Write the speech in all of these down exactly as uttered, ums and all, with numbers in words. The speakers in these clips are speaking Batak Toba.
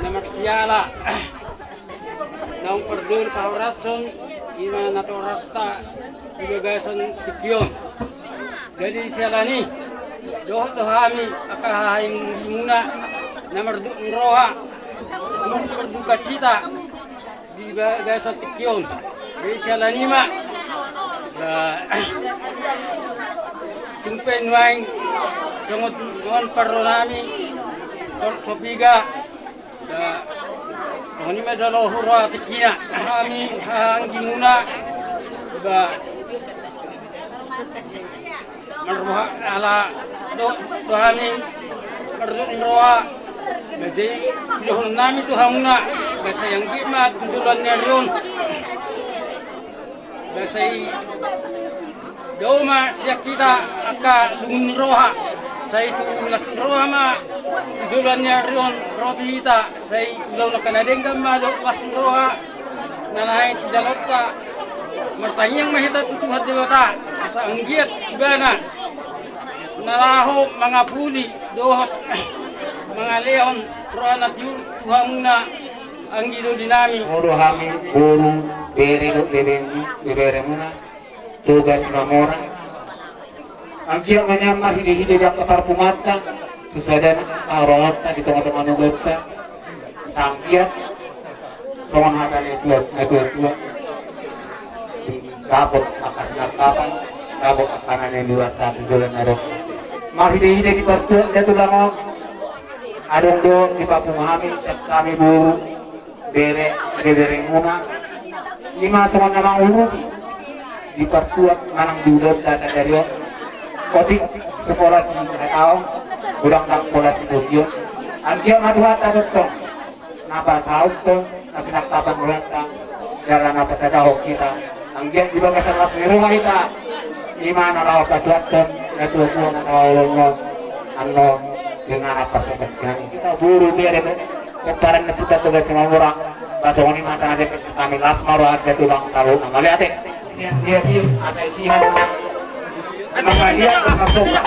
Na marsiala naung parjolo pahorashon, ima natorasta di bagasan tingki on. Jadi siala ni i, dohot do hami angka haha anggimuna na mardut ni roha, na mardukacita di bagasan tingki on. Jadi siala ni i ma, ba, tung pe nuaeng songon on parro nami, so, so piga, ba, songon i ma jolo huroha tingkina. Hami haha anggimuna, ba, marroha ala do, do hami mardut ni roha. Ba sai sidohonon nami tu hamuna, ba sai anggiat ma tu joloan ni ari on, ba sai dao ma sian hita angka lungun ni roha. Sai tu las ni roha ma tu joloan ni ari on ro tu hita. Sai ulaon angka na denggan ma dohot las ni roha na naeng sijaloonta. Martangiang ma hita tu Tuhan Debata asa anggiat Ibana na laho mangapuli dohot mangalehon roha na tiur tu hamuna, anggi doli nami. Molo hami boru, bere dohot bebere, beberemuna Toga Simamora, anggiat ma nian marhite-hite di angka parpumanta tu sada na rohanta di tonga-tonga ni ulaonta, asa anggiat songon hata ni tua, ni tua-tua, dapot angka sinangkapan, dapot angka na niuluanta di joloan na ro. Marhite-hite di partuat ni tulang on, adong do dipapungu hami sian hami boru, bere, beberemuna, ima songon na mangurupi di partuat manang di ulaonta sadari on. Otik sikola sihataon, godang ndang pola sibotion. Anggiat ma Tuhanta tongtong na pasahathon na sinangkapan ni rohanta jala na pasadahon hita, anggiat di bagasan las ni roha hita, ima na laho patuathon na tua-tua na taoloi on. Annon dengan apa seperti hita boru, bere, pomparan ni Ompunta Toga Simamora. Ba songon i ma hata na denggan sian hami, las ma roha ni tulang saluhutna, mauliate. Dia, dia, dia, asa isi hati. Maka dia akan coba.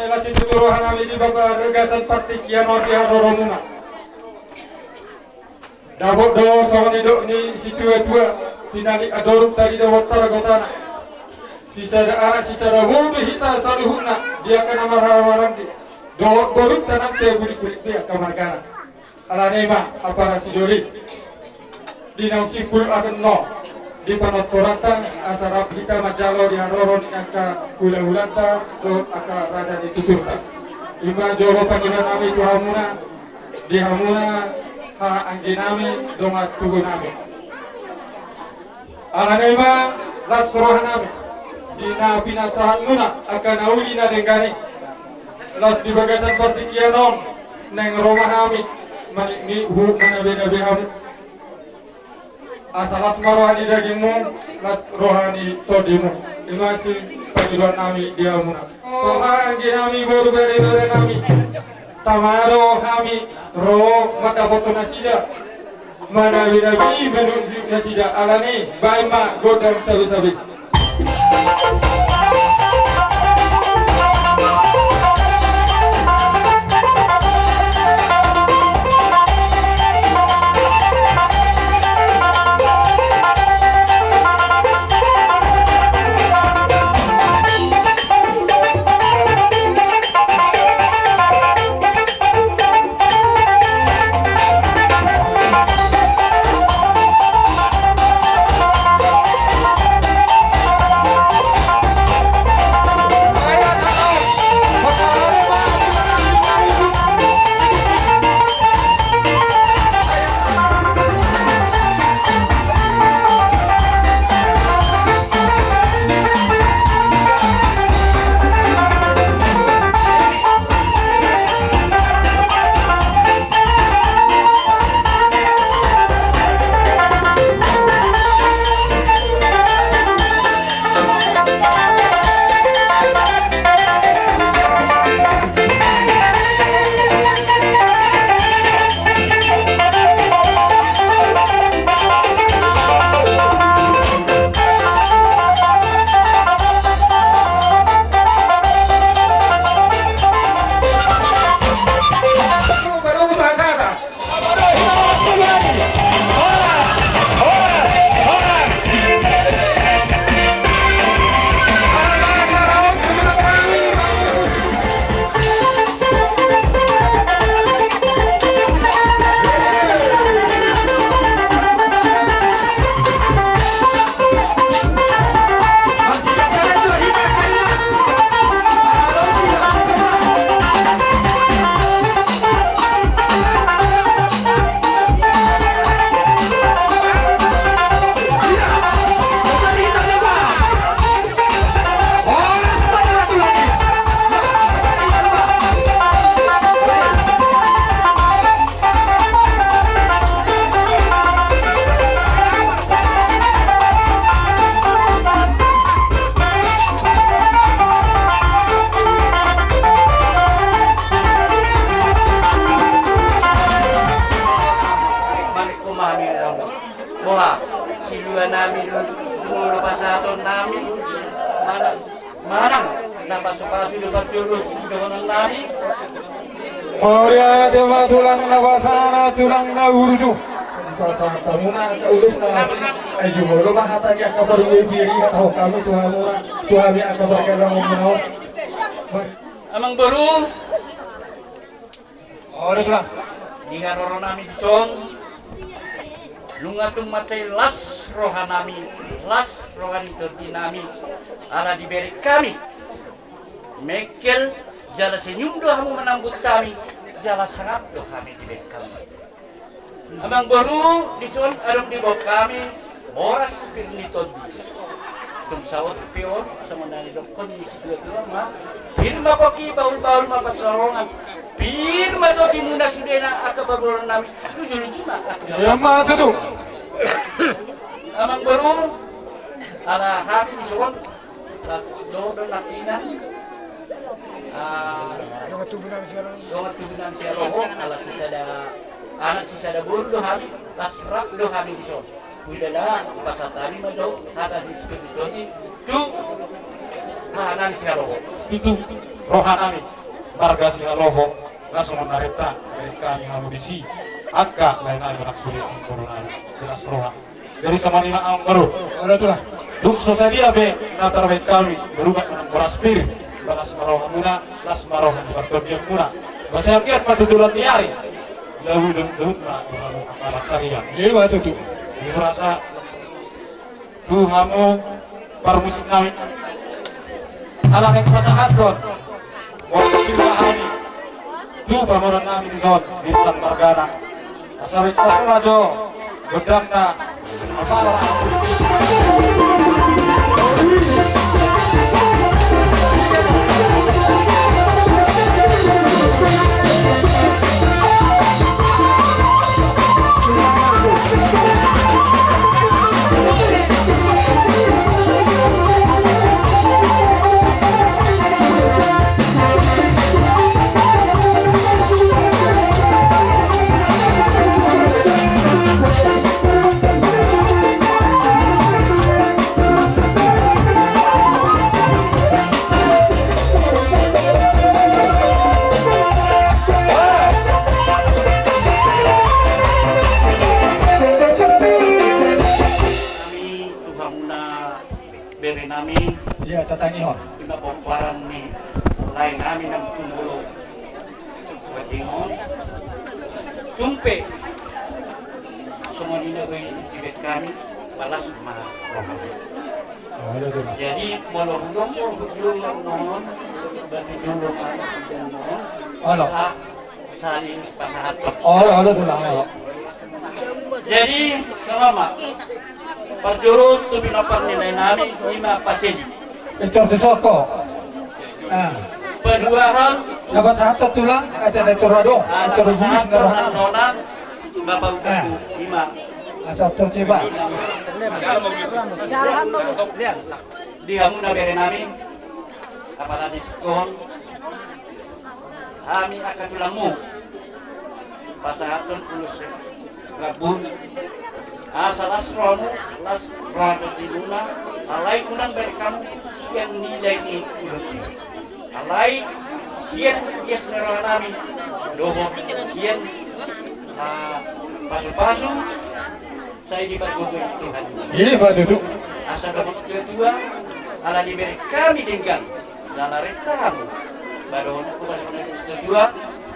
Las ni roha nami di bagasan partingkian on di haroromuna. Dapot do songon nidok ni situa-tua, tinallik andorung tali do bontar gotana. Sisada anak sisada boru do hita saluhutna di angka na marhahamaranggi. Dohot borunta nang pe bulik-bulik be angka margana. Alani i ma, ampara sidoli, di naung simpul agen on di panortoranta, asa rap hita manjalo di haroro ni angka hula-hulanta dohot angka raja ni tuturta. Ima jolo pangidoan nami tu hamuna, di hamuna haha anggi nami, dongan tubu nami. Alani i ma las roha nami di na pinasahatmuna angka na uli na denggan i. Las di bagasan partingkian on naeng ro ma hami maniknik huhut manabe-nabe hamu. Asa las ma roha ni dagingmu, las roha ni tondimu. Ima si pangidoan nami di hamuna. Roha anggi nami, boru, bere, bere nami. Tama do hami ro mandapothon nasida, manabi-nabi manunjuk nasida, alani baen ma gondang sabe-sabe. Boha, silua nami do, jumolo pasahaton nami, mana, manang na pasu-pasu do parjolo sidohonon nami. Mauliate ma tulang na basana, tulang na burju. Pasahat hamuna angka ulos na asing. Ai jumolo ma hata ni angka parbuei piri, hatahon hami tu hamuna, tu hami angka parkelangon muna on. Amang boru. Olo, tulang. Di haroro nami dison, nunga tung mansai las roha nami, las roha ni tondi nami, ala dibereng hami mengkel, jala senyum do hamu manambut hami, jala sangap do hami dibereng hami. Amang boru, dison adong diboan hami boras pir ni tondi. Tung saut pe on, songon na nidokkon ni situa-tua ma: Pir ma pongki, bahul-bahul ma pansalongan. Pir ma tondimuna sudena angka parboruon nami, luju-luju ma angka. Ia ma tutu. Amang boru, ala hami dison, las do, do nangkinan. Ah, dongan tubu nami Sialoho, ala sisada anak sisada boru do hami, las rap do hami dison. Huida da, pasahat hami ma jo hata ni si pir ni tondi tu roha nami Sialoho. Tutu, roha nami marga Sialoho, las songon na renta, renta ni hamu disi, angka lae nami, anak sude, angka boru nami, las roha. Jadi songon i ma, amang boru. Olo, tulang. Dung so sadia pe na tarbaen hami, berubat manang boras pir, las ma rohamuna, las ma roha ni partondianmuna. Ba sai anggiat patutulan ni ari, laho jotjot ma rohamuna, angka las sarian. Ia ma tutu. Di rasa tu hamu parmusik nami. Ala naeng pasahathon boras pir hami tu pamoruon nami dison, Binsan margana. Asa baen hamu ma jo gondangna. Bere nami. Ia, tatangihon. Ima pomparan ni lae nami nang tumolo. Batingon. Tung pe songon i na boi dibege hami, balas ma roha. Jadi molo hudok, molo hujur non, batu jolo ma sidan non. Olo. Sa-, saling pasahathon. Olo, olo, tulang, olo. Jadi, salama. Parjolo tu pinompar ni lae nami, ima Pasedi. Itu arti soko. Ah. Paduahon. Dapat sahat tu tulang, ada, ada turado, ada turado tulis, pasahathon nang nona, Bapak Utuku, ima. Asa tertiba. Di hamuna bere nami, apalagi kon, hami angka tulangmu, pasahathon ulos rambu, asa las rohamu, las roha ni tondimuna, alai unang bereng hamu sian nilai ni ulos i. Alai sian ias ni roha nami dohot sian, ah, pasupasu, sai dipargogoi Tuhan. Ima tutu. Asa dohot situatua, ala dibereng hami denggan, jala renta hamu. Ba dohononku ma songon i, situatua,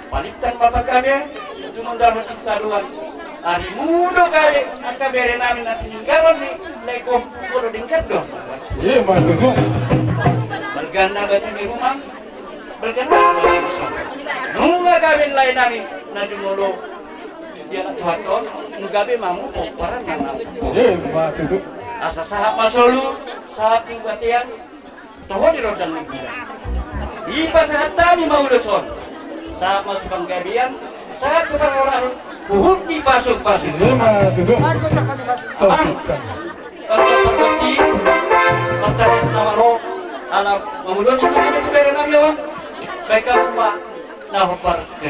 palintang ma panggabean, tumundalhon sitadoan. Arimu do gabe angka bere nami na tininggalhon ni lae, molo denggan do. Ima tutu. Balga na batu ni rumah, balga na batu ni rumah. Nunga gabe lae nami na jumolo. Dia na Tuhan ton, nunga gabe ma hamu pomparan nang na. Ima tutu. Asa sahat ma solu, sahat tu batean, toho di rondang ni bulan. Dipasahat hami ma ulos on. Sahat ma tu panggabean, sahat tu parhorasan, huhut dipasupasu. Ima tutu. Amang. Pargonsi, partaris na maro, ala mangulon sumana tu bere nami on, baik hamu ma na hombar. Ia,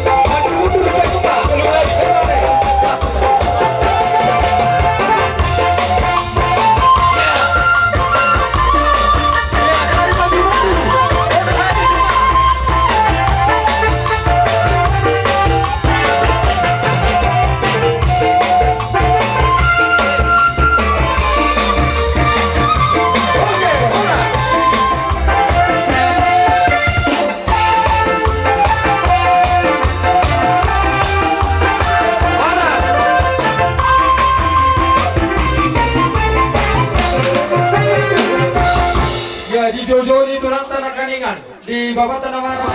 maju mundur, baik hamu ma. Jadi joujou ni tulang tanah kaningan. Di babata na marok.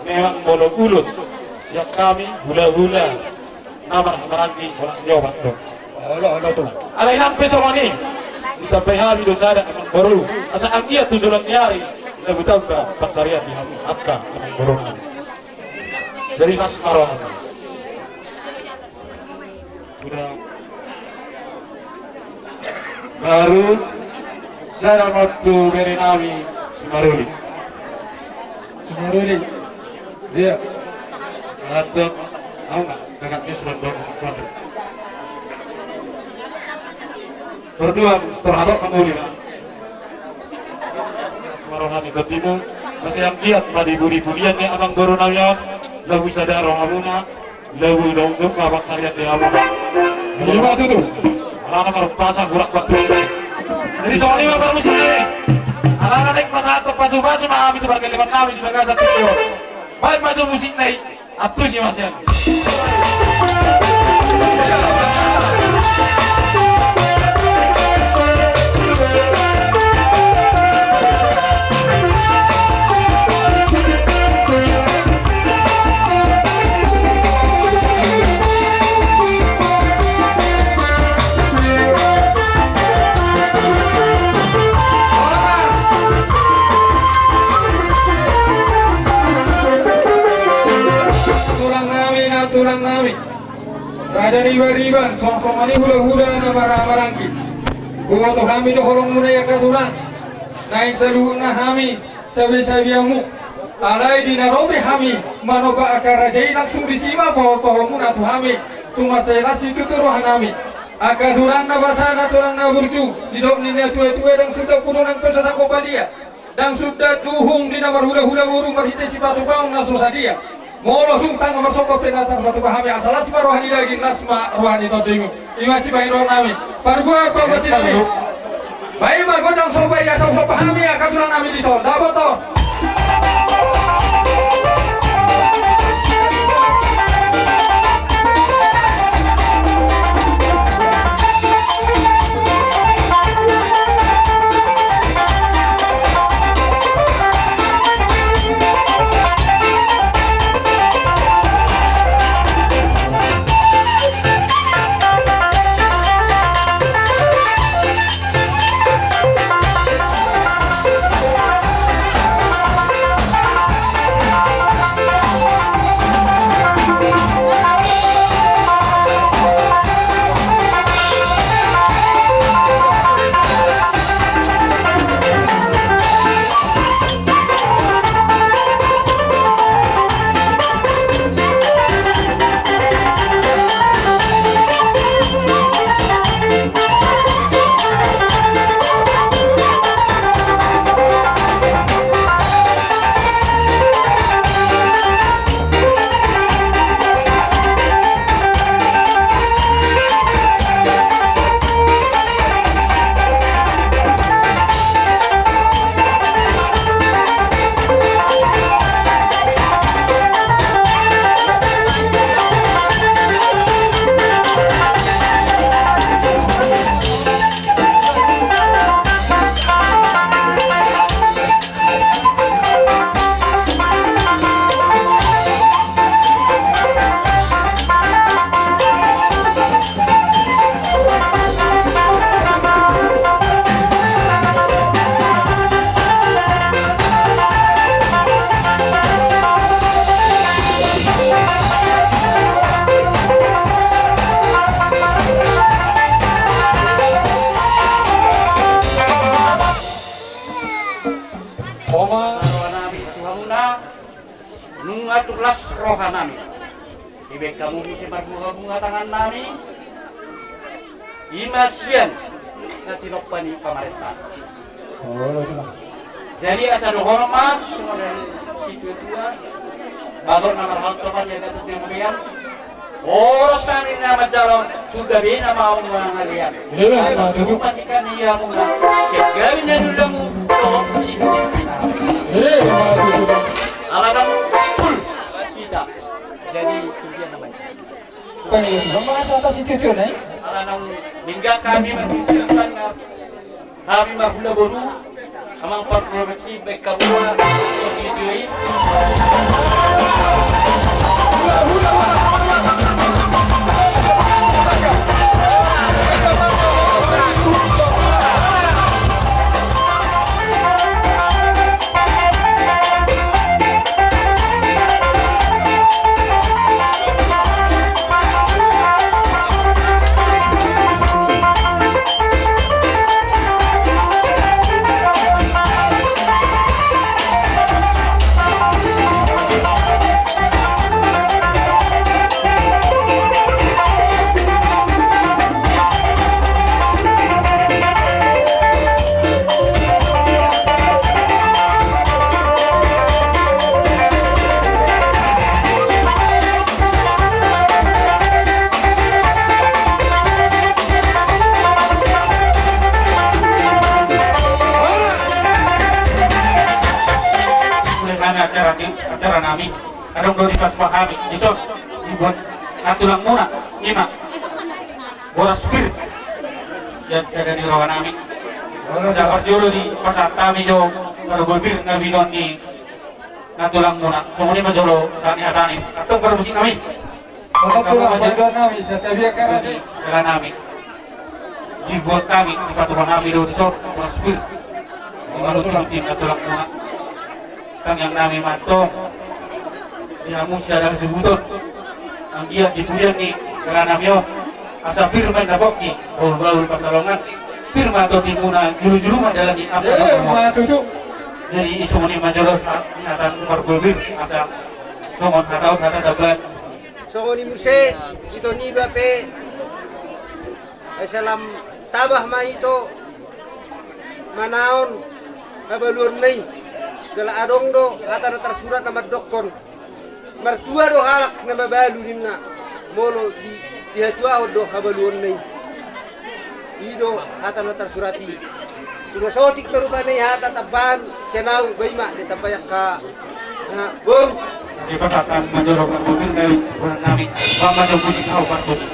Memang molo ulos sian hami hulahula na marhahamaranggi, holan niobat do. Olo, olo, tulang. Alai nang pe songon i, ditambai hami do sada amangboru, asa anggiat tu joloan ni ari, na hutamba pansarian di hamu angka amangboru nami. Jadi las ma roha. Sudah. Baru sada ma tu bere nami si Maruli. Si Maruli. Ia. Satu. Au nggak? Kakak saya sudah dong, sudah. Berdua, setor hadok kamu ni, Pak. Suara rohani bertimu. Masih anggiat ma di budi budian ni amangboru nami on. Lagu sada rohamuna. Lagu dong dong babak sarian di amang. Ima tutu. Alana marpasa burak batu. Jadi songon i ma parmusik i. Alana naeng pasahat pasupasu ma hami tu pargalipan nami di bagasan tingki on. Baen ma jo musik na i. Antusi ma sian. Raja ni Bariban, songon-songon i hulahula na marhahamaranggi. Huboto hami do holongmuna i angka tulang. Naeng saluhutna hami sabe-sabe hamu. Alai di na ro be hami manomba angka raja i, langsung disi ma paho-, pahohonmuna tu hami. Tung mansai las situtu rohanami. Angka tulang na basa, na tulang na burju, didok ni na tua-tua, ndang suda pudun nang tu sasangkop badia. Ndang suda duhung di na marhulahula boru marhite sipatupaon na so sadia. Molo tung tanggo marsongkop pe na tarpatupa hami, asa las ma roha ni daging, las ma roha ni tondimu. I ma sibahen rohanami. Pargual pambatinami. Baen ma gondang somba i asa husomba hami angka tulangnami dison. Dapoton. Oma. Rohanami tu hamuna, nunga tung las rohanami. Dibaen hamu muse marbunga-bunga tangannami. I ma sian na tinompa ni pamarenta. Jadi asa dohonon ma songon na ni situa-tua, bagot na marhalto ma di adat ni hambea. Horas ma hami na manjalo tu gabena ma hamu mangalean. Asa tu rumah ikan ni hamuna, cek gabe na dulamu dohot si dua pina. Ala nang pul sita. Jadi tu dia namanya. Ala nang denggan hami mangusirkan hami marhula boru, amang parhula boru, baen hamu ma video i. Mulai nami acara ni, acara nami. Adong do dipatupa hami dison, dibuat na tulangmuna, i ma boras pir. Sian sada ni rohanami. Boras. Sahat jolo dipasahat hami jo marbue pir na binoan ni na tulangmuna. Songon i ma jolo sahat ni hatami. Antong parmusiknami. Songon tulang, pardoanami, santabi angka raja i. Dalanami. Dibuat hami, dipatupa hami do dison boras pir. Molo tulang, tim na tulangmuna. Tangiangnami ma antong di hamu sada hasuhuton. Anggiat di pudian ni Hela nami on, asa pir ma inna pongki, bahul-bahul pansalongan, pir ma tondimuna, julu-julu ma dalan ni angka. Eh, ma tutu. Jadi, i songon i ma jolo sa-, hata pargobir, asa songon hata on hata taban. Songon i muse, ito niba pe, ai salam tabah ma ito, manaon habaluonna i, jala adong do hata na tarsurat na mandokkon. Martua do halak na mabalu ninna, molo di, dihatuahon do habaluonna i. I do hata na tarsurat i. Cuma sotik do rupani hata tambahan sian au, ba i ma di tambai angka, ah, boru. Di pasatan manjolo pangkubir nami, boru nami, bamba do musik au parmusik.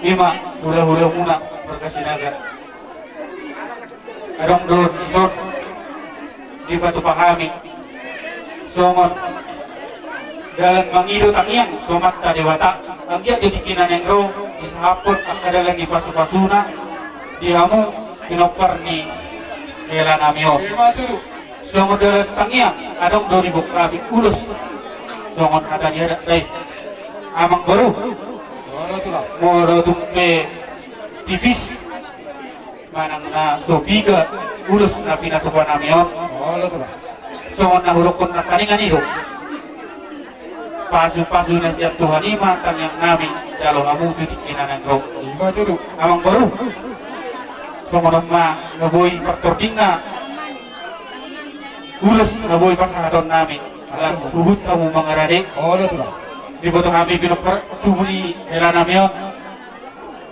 Ima hula-hulamuna marga Sinaga. Adong do dison dipatupa hami songon dalan mangido tangiang tu Amanta Debata, anggiat do tingki na naeng ro disahaphon angka dalan ni pasu-pasuna di hamu pinompar ni hela nami on. Ima tutu. Songon dalan tangiang adong do diboan hami ulos songon hata ni adat, baik. Amangboru, molo tung pe tipis manang na so piga ulos na pinatupa nami on. Olo, tulang. Songon na hudokkon nangkaningan i do. Pasu-pasu na sian Tuhan i ma tangiang nami jalo hamu tu tingki na naeng ro. Ima tutu. Amangboru, songon on ma na boi partordingna ulos na boi pasahaton nami. Laos huhut hamu mangarade. Olo, tulang. Diboto hami pinompar tubu ni hela nami on.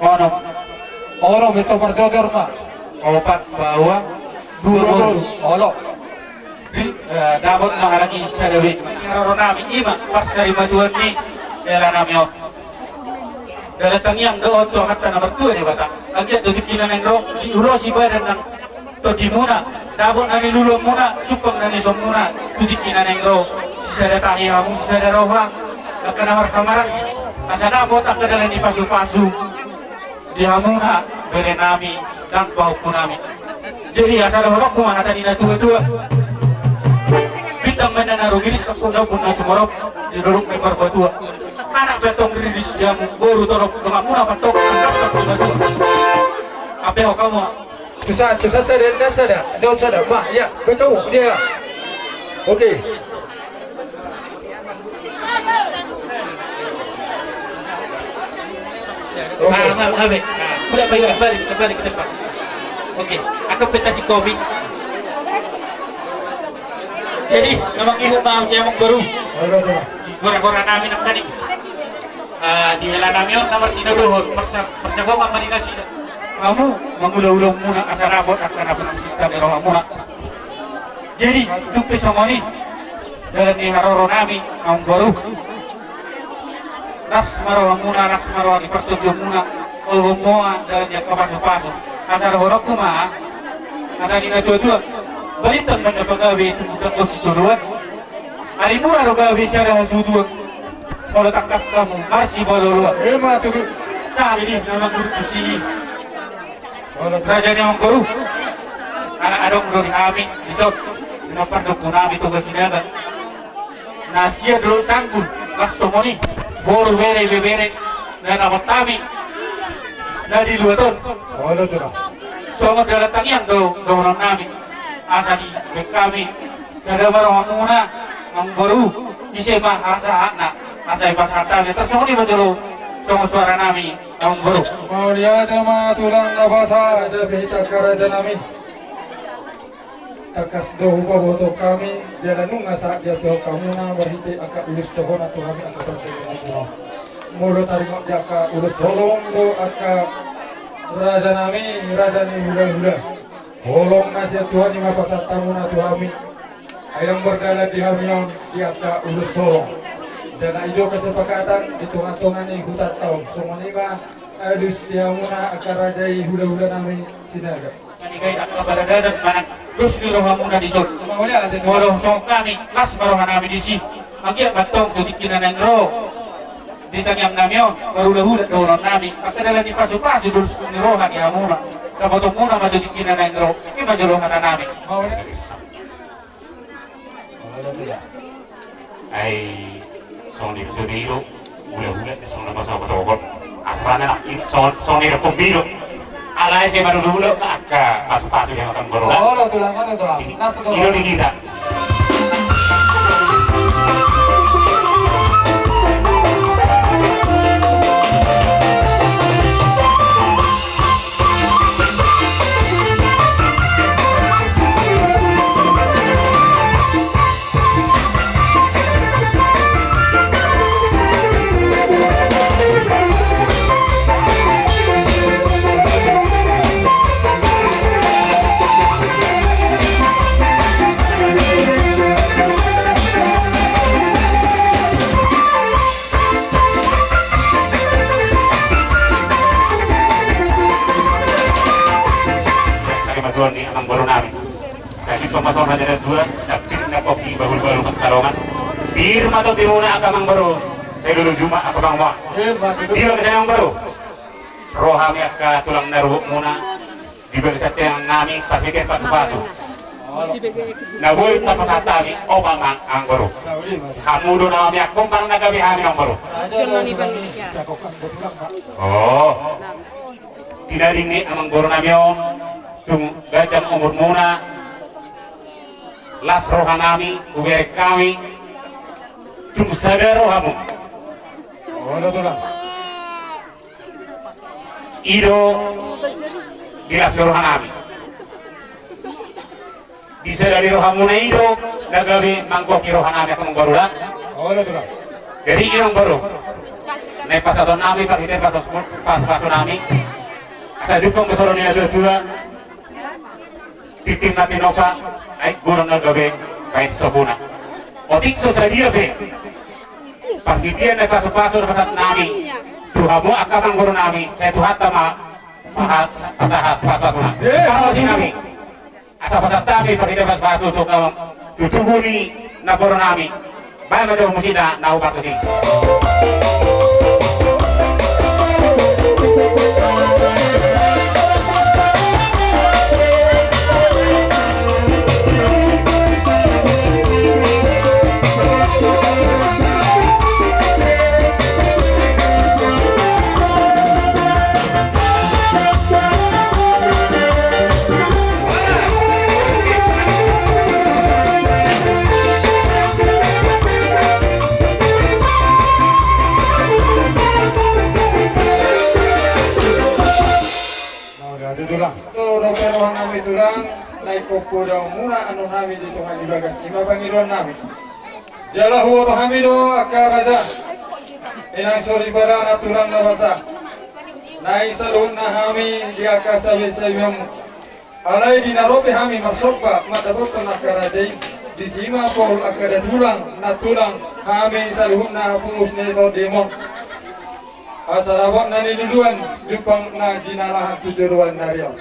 Onom. Onom, ito parjojor ma. Opat, baoa, dua, dua boru. Boru. Olo. Di, eh, dapot ma halak i sada be. Haroro nami, ima parsarimatuan ni hela nami on. Dalan tangiang dohot tu Amanta na martua Debata. Anggiat do tingki na naeng ro diulosi badan nang tondimuna, dapot na niluluanmuna, jumpang na niusomuna, tu tingki na naeng ro, sisada tahi hamu, sisada roha, angka na marhamaranggi, asa dapot angka dalan ni pasu-pasu di hamuna, bere nami, nang pahompu nami. Jadi, asa dohononku ma hata ni na tua-tua. Bintang ma inna na rumiris, angkung na ombun na sumorop, di dolok ni Parbatua. Anak pe antong riris di hamu, boru torop, donganmuna pe antong, angkas angkung na tua. Ape ho kamu? Tusa, tusa sada, na sada, na sada, ma, ya, betul, dia. Oke. Oke. Ah, ma, ma, be. Ah, udah, balik, balik, balik ke depan. Oke, aku pentas kopi. Jadi, memang ibu mau saya mau baru. Oke, oke. Gora-gora nami nang tadi. Ah, di hela nami on na martinodohon, parsa-, parsagongan ma di nasida. Hamu, mangula-ulamuna, asa dapot angka na pinarsinta ni rohamuna. Jadi, tung pe songon i, dalan ni haroro nami, amangboru. Las ma rohamuna, las ma roha ni partondionmuna, hohomuna, dalan ni angka pasu-pasu. Asa dohononku ma, hata ni na tua-tua, balintang ma inna pagabe tu mudang on sitoloan. Ari mura do gabe sada hasuhuton. Molo tangkas hamu marsimaloloan. Ima tutu. Sahat i di na mangurut tusi i. Raja ni amangboru. Ala adong do di hami dison. Di na pardomu nami Toga Sinaga. Na sian Dolok Sanggul, las songon i. Boru, bere, ibebere. Na dapot hami. Na di luat on. Songon dalan tangiang do dohonon nami. Asa dibaen hami. Sada ma rohamuna, amangboru, ise ma hasahatna. Asa dipasahat hami, tarsongon i ma jolo songon suara nami, amang boru. Mauliate ma tulang na basa, raja pe hita angka raja nami. Tangkas do hupaboto hami, jala nunga sahat dihatahon hamuna marhite angka ulos tohonan tu hami angka partingkian muna. Molo taringot di angka ulos holong do angka raja nami, raja ni hulahula. Holong na sian Tuhan i ma pasahat hamuna tu hami. Ai ndang mardalan di hami on di angka ulos holong. Jala i do kesepakatan di tongatonga ni hutanta on. Songon i ma alus di hamuna angka raja i hulahula nami Sinaga. Manigai angka paradaton manang dos ni rohamuna dison. Molo songon hami, las ma roha nami disi. Anggiat ma antong tu tingki na naeng ro. Di tangiang nami on, marhulahula dohonon nami. Angka dalan ni pasupasu dos ni roha di hamuna. Dapotonmuna ma tu tingki na naeng ro. I ma jolo hata nami. Ai songon i do, hulahula, songon na pasahat on. Apa na nangkin, songon, songon i do pembido. Alai sai marhulahula angka pasupasu di hamuna, amang boru. Olo tulang, olo tulang. I do di hita. Sai ma tuan ni amang boru nami. Sai di pamasaran na dua, sai di na kopi bahul-bahul pansalongan. Pir ma topi muna angka amang boru. Sai lolo juma angka bang mua. Di bagasan amang boru. Roha ni angka tulang na ruhut muna. Di bagasan tangiang nami, parhitean pasupasu. Na boi tapasahat hami, opa amang boru. Hamu do na hami angkon manang na gabe hami amang boru. Oh. Tinading ni amang boru nami on, tung ganjang umurmuna, las roha nami, hubereng hami, tung sada rohamu. Olo tulang. I do di las ni roha nami. Di sada ni rohamuna i do na gabe manggohi roha nami angka amang boru da. Jadi i amang boru. Naeng pasahaton nami parhite pas, pas, pasupasu nami. Asa jumpang be soro ni natuatua. Tintin na tinopa, ai godang na gabe baen sopuna. Otik so sadia pe. Parhitean na pasupasu na pasahat nami. Tu hamu angka amang boru nami, sai Tuhanta ma pasahat, pasahat pasupasuna. Pasahat nami. Asa pasahat nami parhitean pasupasu tu, tu tubu ni namboru nami. Baen ma jo musik na, na ubar tusi. Mauliate tulang. Dope roha nami tulang, naeng hombar daonmuna annon hami di tonga ni bagas, i ma pangidoan nami. Jala huboto hami do angka raja, inang soripada na tulang na basa. Naeng saluhutna hami di angka sabesabe on. Alai di na ro pe hami marsomba mandapothon angka raja i, disi ma paul angka datulang, nantulang, hami saluhutna punggung ni Tondimon. Asa dapot na niluluan, jumpang na jinalahan tu joloan ni ari on.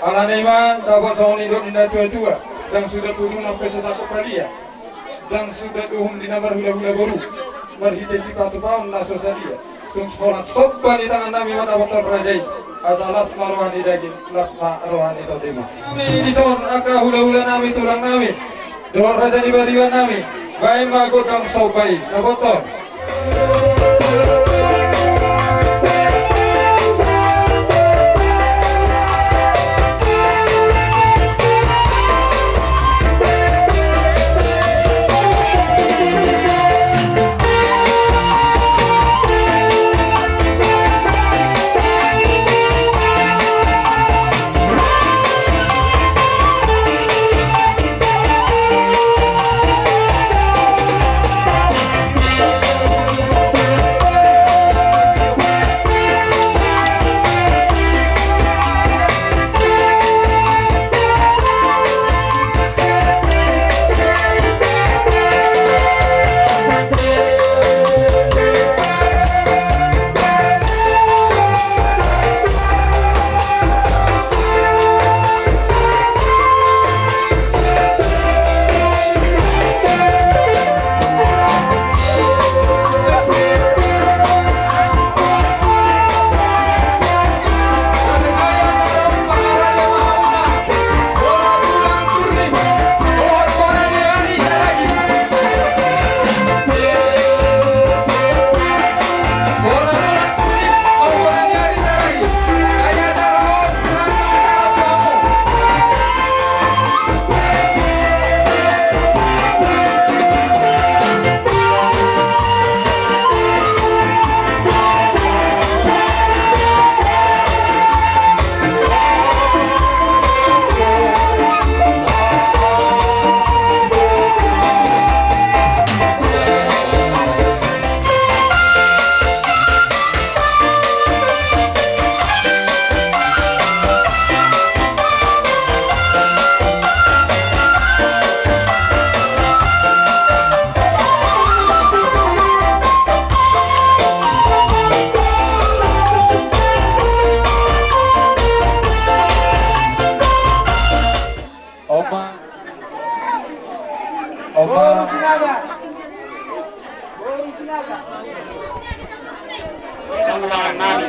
Alani i ma dapot songon nidok ni natuatua, ndang suda pudun on pe so sangkot palia. Ndang suda uhum di na marhulahula boru, marhite sipatupaon na so sadia. Tung holan somba ni tangan nami mandapothon raja i, asa las ma roha ni daging, las ma roha ni tondimon. Nami dison angka hulahula nami, tulang nami, dohot raja ni pariban nami, baen ma gondang somba i, dapothon. Nang tangan nami,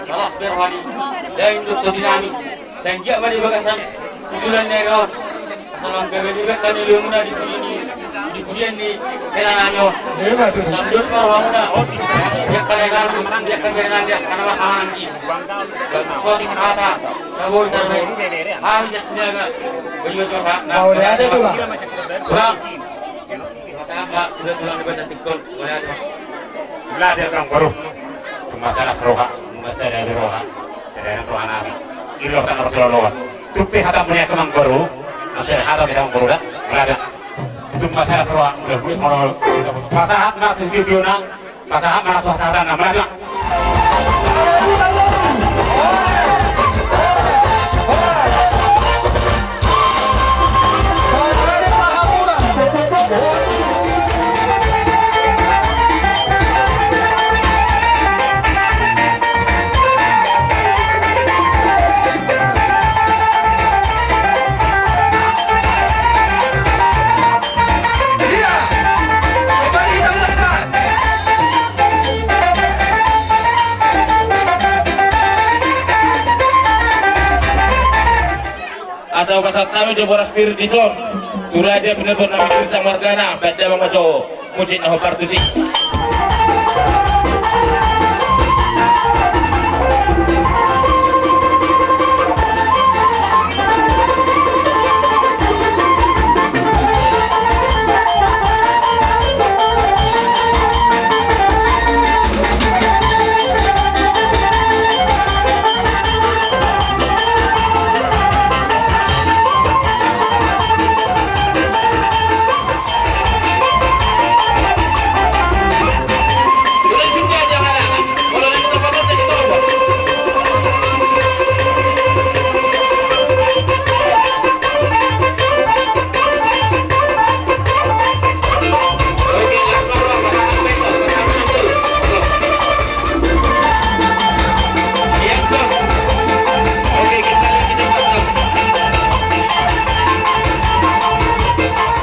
alas berhani, dain dokter di nami, sanggiak ma di bagasan, tujulan nero, salam bebe bebe kan di lumuna di pudi ni, di pudian ni, kena nanyo, samdos ma rohamuna, dia kena nanyo, dia kena nanyo, dia kena makanan ki, suatu kata, kabur terbaik, habis ya sinaga, baju baju hak, nah, udah ada tuh lah. Kurang. Masa apa? Udah tulang di benda tingkol. Boleh aja. Belah dia bilang baru. Cuma saya las roha, cuma saya dari roha, saya dari roha nami. Ilo kan harus lo loa. Tupi hata punya kemang baru. Masih ada hata kita baru dah. Belah dia. Cuma saya las roha. Udah mulus mau. Pasahat nak studio nang. Pasahat mana tuh pasahat nama dia. Asa hupasahat hami jo boras pir dison tu raja pinatupa nami Girsang margana, baen damang ma jo musik na hombar tusi.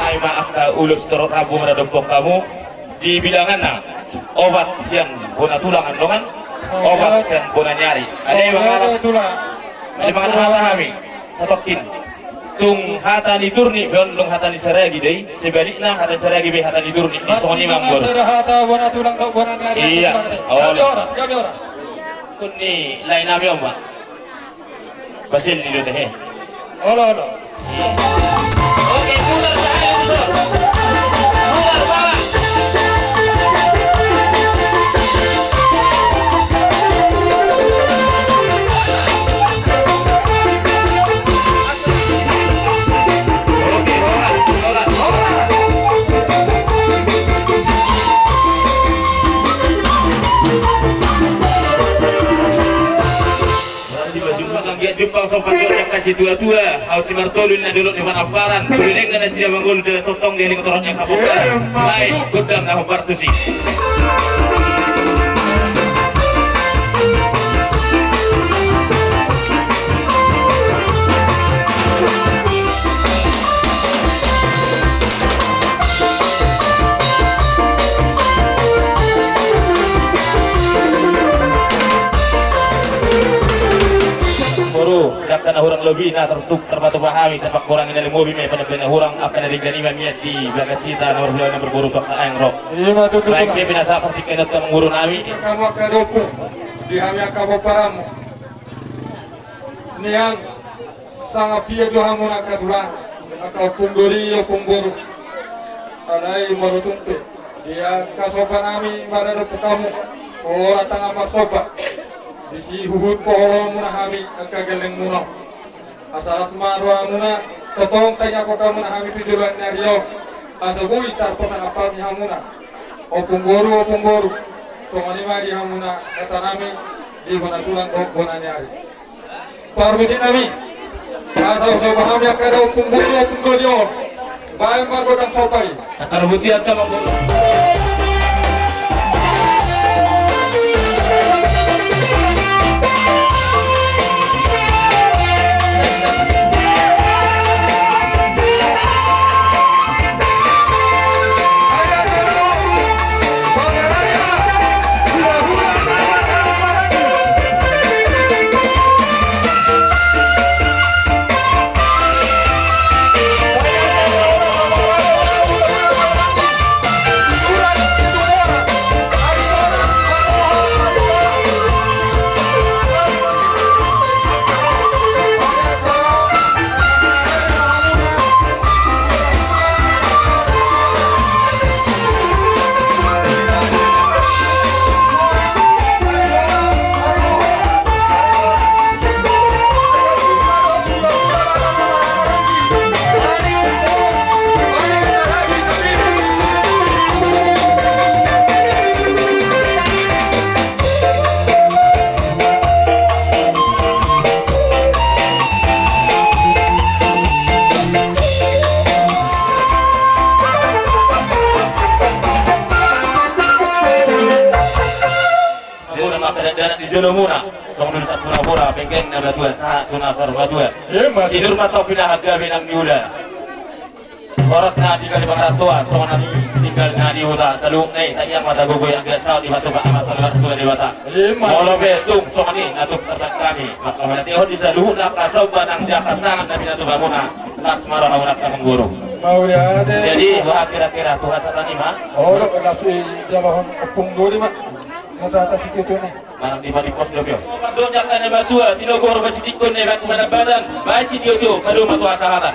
Ai ma angka ulos torop rambu maradophon hamu. Di bilanganna opat sian bona tulang andongan, opat sian bona ni ari. Ada yang mangala, ada yang mangala hata hami satongkin. Tung hata ni Turni pe on, tung hata ni Saragi do i. Sebalikna hata ni Saragi pe hata ni Turni. Di songon i ma, Amang Boru. Hata bona tulang dohot bona ni ari. Iya. Gabe horas, gabe horas. Tung ni lae nami on ma. Basel di do tehe. Olo, olo. Oke, putar sahaya, putar. Putar, putar. Oke, horas, horas, horas. Di bajung panganggiat jumpang sompat jolak kasi tua-tua. Hau si martolu na dolok ni Panamparan. Tuleleng na nasida manggolu jala tongtong di lingkot torot yang kapok. Baik, gondang na hombar tusi. Boru, angka na hurang lobi na tartupa hami, sahat pangkurangan na lobi ma i, pande na hurang angka na denggan i ma mian di bagas hita na marhula na marboru tu angka aeng ro. Ima tutu. Baik, pe pinasahat partingkian tu amang boru nami. Hamu angka dompung, di hami angka pomparanmu. Nian, sanga pia do hamu angka tulang, angka ompung doli, ompung boru. Alai molo tung pe di angka somba nami maradophon hamu, ora tangan marsomba. Disi huhut holongmuna hami angka gellengmuna on. Asa las ma rohamuna, tongtong taingothon hamuna hami tu joloan ni ari on. Asa boi tarpasangap hami hamuna. Ompung boru, ompung boru. Songon i ma di hamuna hata nami di bona tulang dohot bona ni ari. Parmusik nami. Asa husombahon hami angka ompung boru, ompung doli on. Baen ma gondang somba i. Tatar buti angka manggo. Dakdanak di jolomuna, songon urusan pura-pura, penggeng na matua, sahat tu na saur matua. Ima tutu. Sinur ma topi na hagabe nang niula. Horas na di kali pangarantoan, songon na di tinggal na di huta, saluhutna i, tangiang ma tagogoi anggiat saut dipatupa Amanta Martua Debata. Ima. Molo pe tung songon i na tung tarbat hami, mangkamatehon di saluhutna angka somba nang di angka sanga na pinatupa muna, las ma rohamuna amangboru. Mauliate. Jadi, bah, kira-kira tu hasahatan i ma. Olo, las i jalahon ompung doli ma. Hasahatan situtu ni. Manang di padi pos dua pio. Pardongan na matua, tinogor basi tingkon na batu manambatan, basi tio-tio, padomu tu hasahatan.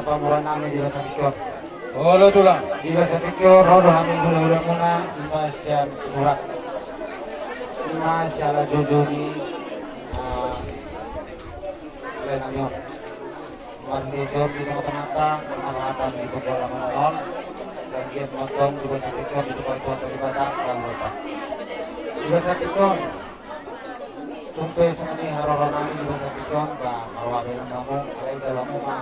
Pamoruon nami di bagasan tingki on. Olo tulang. Di bagasan tingki on ro do hami hula-hula muna, ima sian Sibulat, ima siala joujou ni, ah, lae nami on. Marhite on di tongah-tongahta, marhasahatan di pos dua on, sai anggiat ma tong di bagasan tingki on ditupa Tuhanta Debata, lae Debata. Di bagasan tingki on, tung pe songon i haroro nami di bagasan tingki on, ba, marroha be nang hamu, alai jalo hamu ma,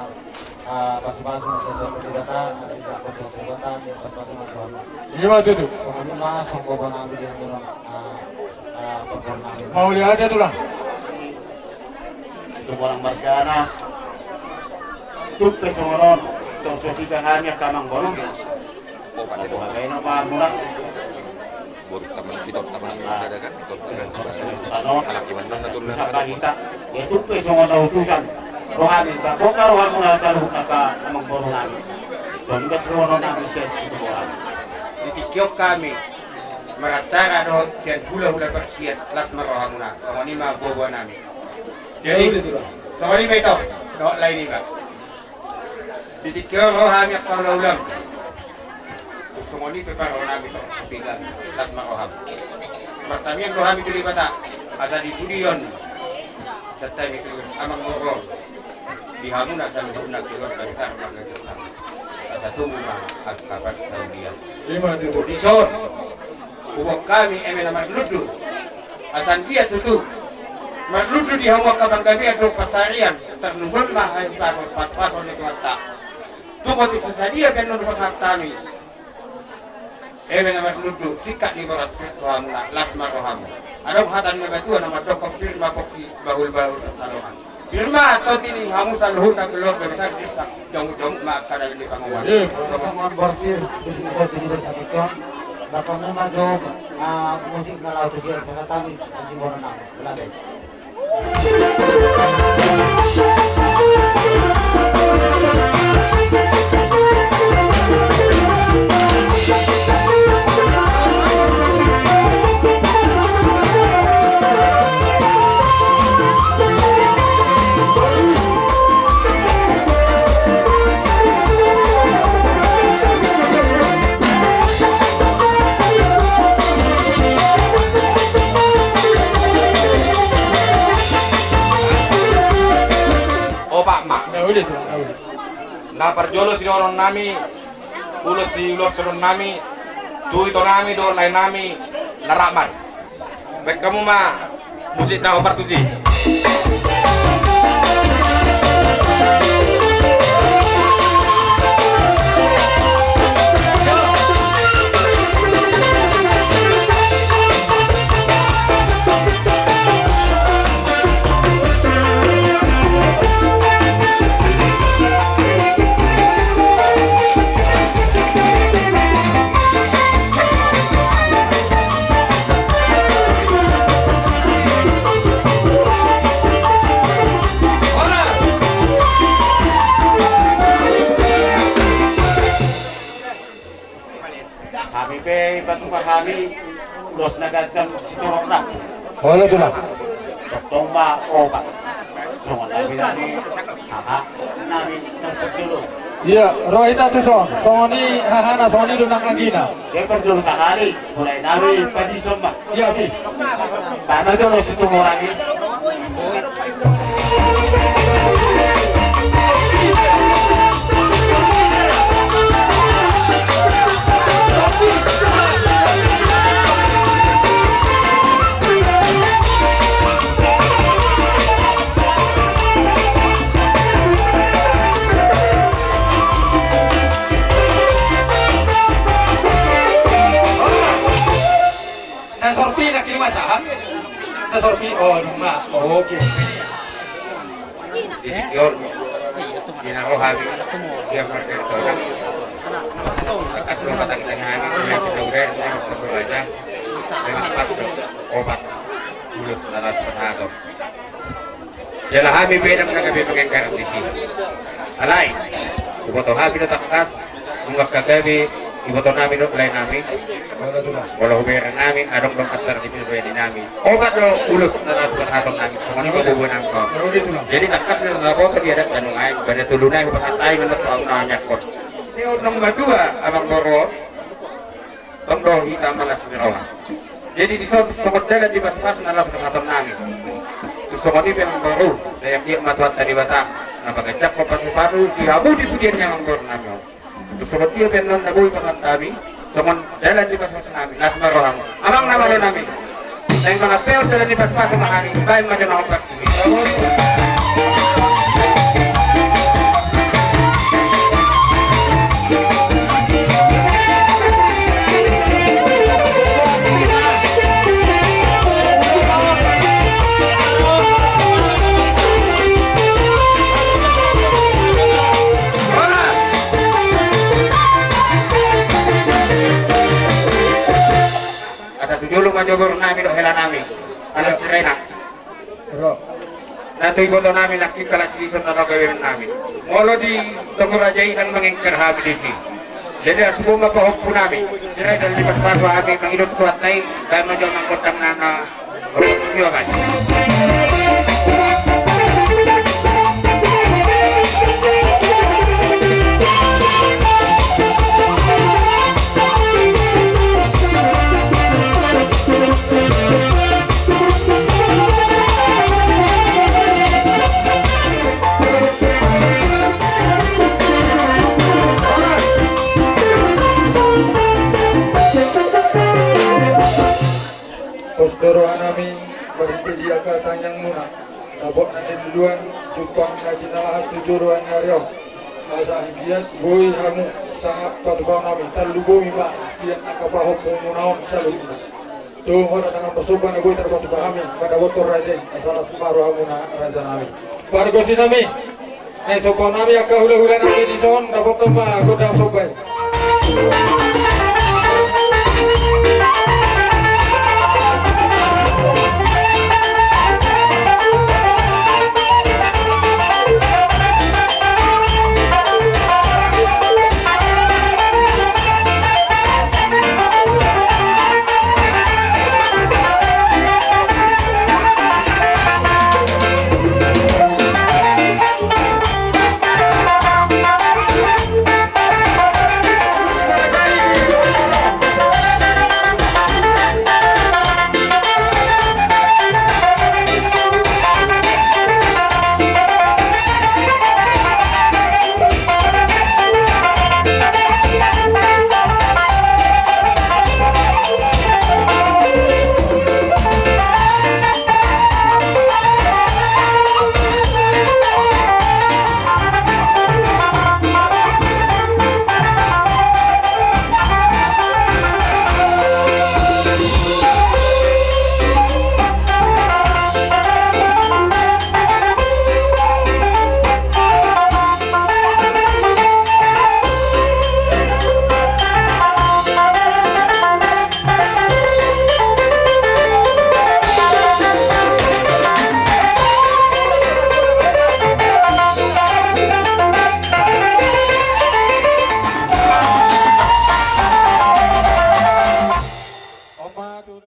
ah, pasu-pasu na sian Tuhanta Debata, na sian Tuhanta Debata, anggiat pasu-pasu ma tu hamu. Ima tutu. Songon i ma, songon gogo nami di hamu on, ah, ah, pangkor nami. Mauliate tulang. Songon margana. Tung pe songon on, tong so tiga hami angka amangboru. Oh, pandai dong. Boru taman, Pitor taman, ada kan? Pitor taman. Tano. Alak iman na turun. Sapa hita? Ya, tung pe songon na utusan. Rohani, sabongka rohamuna saluhut angka amangboru nami. Songon i songon nami ses itu bola. Di tingki on hami marantara dohot sian hula-hula parsiat, las ma rohamuna. Songon i ma boa-boa nami. Jadi, songon i ma ito, dohot lae niba. Di tingki on ro hami angka hula-hula. Songon i pe parroha nami tong sapiga, las ma roham. Martamiang do hami tu Debata, asa di pudi on. Santabi tu amangboru on. Di hamuna saluhutna keluarga besar marga Johan. Asa tubu ma angka parsaulian. Ima tutu. Dison. Huboan hami eme na marlundu. Asa anggiat tutu marlundu di hamu angka panggabean dohot pansarian, tarlumobi ma hahipason, pasu-pasu ni Tuhanta. Tung otik so sadia pe annon hupasahat hami eme na marlundu, singkat ni boras pir tu hamuna, las ma rohamu. Adong hata ni na matua na mandokkon pir ma pongki, bahul-bahul pansalongan. Pir ma tondi ni hamu saluhutna keluarga besar Sitorus, jongjong ma angka dalan ni pangomoan. Songon boras pir, di sini kau jadi bersatu kau. Bapak mama jawab, ah, musik na laut usia sepasatamis, kasih bono nama, belate. Opat ma. Na uli, na uli. Na parjolo sidohonon nami, ulos siuloshon nami, tu ito nami dohot lae nami, na rap ma. Baen hamu ma musik na opat tusi. Hami pe, patupa hami, Dos na ganjang sitorop na. Olo, tulang. Tongtong ma opat. Songon nami nami, haha nami na parjolo. Ia, ro hita tu son. Songon i hahana, songon i do nang anggina. Ia, parjolo sahali, mulai nami padison ma. Ia, oke. Tano jolo situmorangi. Na sorpi na kilumasahan. Na sorpi, oh, nunga. Oh, oke. Jadi, yo, di na roha mi, siap marga Tona. Bakas lo patang tengah mi, punya si Doger, punya Dokter Raja. Memang pas do, opat. Ulos na las pasahaton. Jala hami pe ndang na gabe mangengker disi. Alai, huboto hami do tangkas, nunga gabe, iboto nami do lae nami. Molo hubereng nami, adong do antar di pil nami. Opat do ulos na las pasahaton nami, songon i do bobo nangko. Jadi tangkas do na boto di adat tanu ngai, pada tolu nai hupasahat ai manat au na nyakot. Tio nang madua, amang boru. Tong do hita malas ni roha. Jadi dison songon dalan ni paspas na las pasahaton nami. Tu songon i pe amang boru, sai anggiat ma Tuhanta Debata na paganjangkon pasupasu di hamu di pudian ni amang boru nami on. Tu songon dia pe annon na boi pasahat hami, songon dalan ni paspas nami, las ma rohamu. Amang na malo nami. Naeng mangapeon dalan ni paspas ma hami, baen ma jolo na hombar. Asa tu jolo ma jogor nami dohot hela nami. Ala sirena. Ro. Na tu iboto nami nangkin kalas dison na gabe nami. Molo di Togu Raja i ndang mangengker hami disi. Jadi asa boi ma pahompu nami. Sirena di paspas hami mangido tu Tuhanta i. Baen ma jolo nang gondang na na. Pos do roha nami, marhite di angka tangiang muna, dapot na niluluan, jumpang na jinalahan tu joloan ni ari on. Asa anggiat boi hamu sangap patupaon nami, tarlumobi ma sian angka pahompu muna on saluhutna. Tu hona tangan pasomba na boi tarpatupa hami, mandapothon raja i, asa las ma roha muna raja nami. Pargonsi nami, naeng somba nami angka hulahula nami dison, dapothon ma gondang somba i.